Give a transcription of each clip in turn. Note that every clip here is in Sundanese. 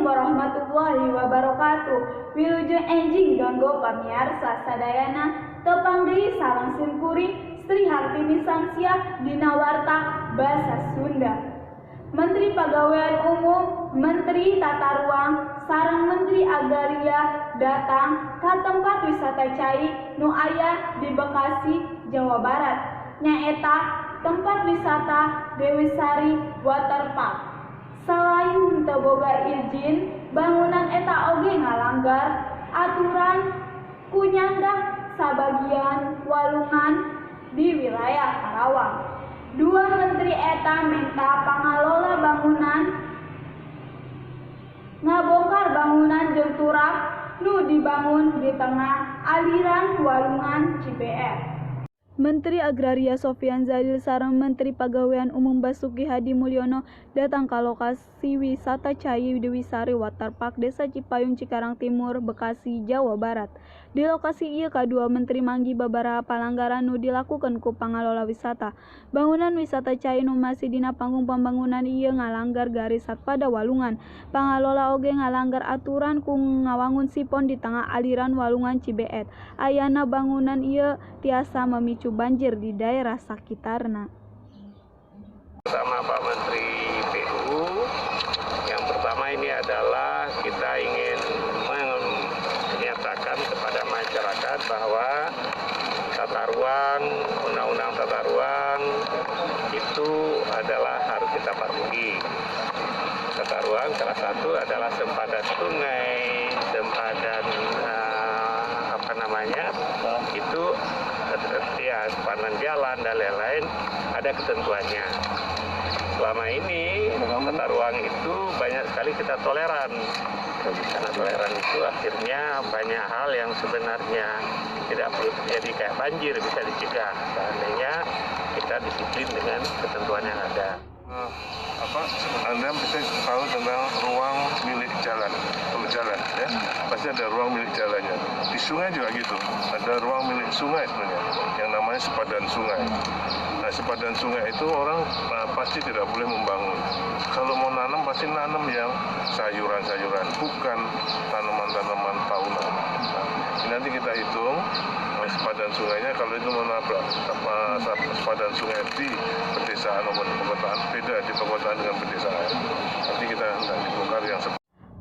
Warahmatullahi wabarakatuh. Wilujeng enjing kanggo pamiarsa sadayana, tepang deui sareng simkuring Sri Hartini Samsia dina Warta Basa Sunda. Menteri Pagawean Umum, Menteri Tata Ruang, sareng Menteri Agraria datang ka tempat wisata cai nu aya di Bekasi, Jawa Barat. Nyaeta tempat wisata Dewi Sari Water Park. Selain teu boga izin, bangunan eta oge ngalanggar aturan ku nyandak sabagian walungan di wilayah Karawang. Dua menteri eta minta pangalola bangunan ngabongkar bangunan jeung turap nu dibangun di tengah aliran Walungan Cibeet. Menteri Agraria Sofyan Djalil sareng Menteri Pagawean Umum Basuki Hadimuljono datang ka lokasi wisata cai Dewi Sari Water Park, Desa Cipayung, Cikarang Timur, Bekasi, Jawa Barat. Di lokasi ieu kadua menteri manggih babaraha palanggaran nu dilakukeun ku pangalola wisata. Bangunan wisata cai nu masih dina panggung pambangunan ieu ngalanggar garis satpada walungan. Pangalola oge ngalanggar aturan ku ngawangun sipon di tengah aliran Walungan Cibeet. Ayana bangunan ieu tiasa memicu banjir di daerah sakitarna. Sama Pak Menteri PU, yang pertama ini adalah kita ingin menyatakan kepada masyarakat bahwa tata ruang, undang-undang tata ruang itu adalah harus kita patuhi. Tata ruang salah satu adalah sempadan sungai, sempadan apa namanya itu ya, sempadan jalan dan lain-lain, ada ketentuannya. Selama ini tata ruang itu banyak sekali kita toleran. Karena toleran itu akhirnya banyak hal yang sebenarnya tidak perlu terjadi kayak banjir bisa dicegah seandainya kita disiplin dengan ketentuan yang ada. Apa, Anda bisa tahu tentang ruang milik jalan, kalau jalan ya, pasti ada ruang milik jalannya. Di sungai juga gitu, ada ruang milik sungai sebenarnya, yang namanya sepadan sungai. Nah, sepadan sungai itu orang pasti tidak boleh membangun. Kalau mau nanam pasti nanam yang sayuran-sayuran, bukan tanaman-tanaman tahunan. Nah, ini nanti kita hitung sepadan sungainya, kalau itu menabrak apa, sepadan sungai di pedesaan maupun di perkotaan, beda di perkotaan dengan pedesaan. Nanti kita hendak dibongkar yang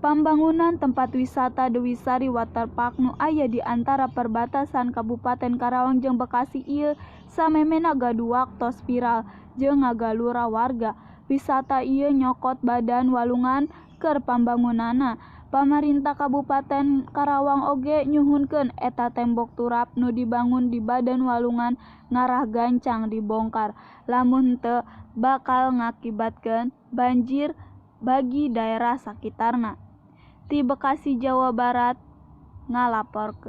Pambangunan tempat wisata Dewi Sari Water Park nu aya di antara perbatasan Kabupaten Karawang jeung Bekasi ieu samemehna gaduh waktos viral jeung ngagalura warga. Wisata ieu nyokot badan walungan keur pambangunanna. Pamarentah Kabupaten Karawang oge nyuhunkeun eta tembok turap nu dibangun di badan walungan ngarah gancang dibongkar, lamun henteu bakal ngakibatkeun banjir bagi daerah sakitarna. Ti Bekasi, Jawa Barat ngalaporkeun.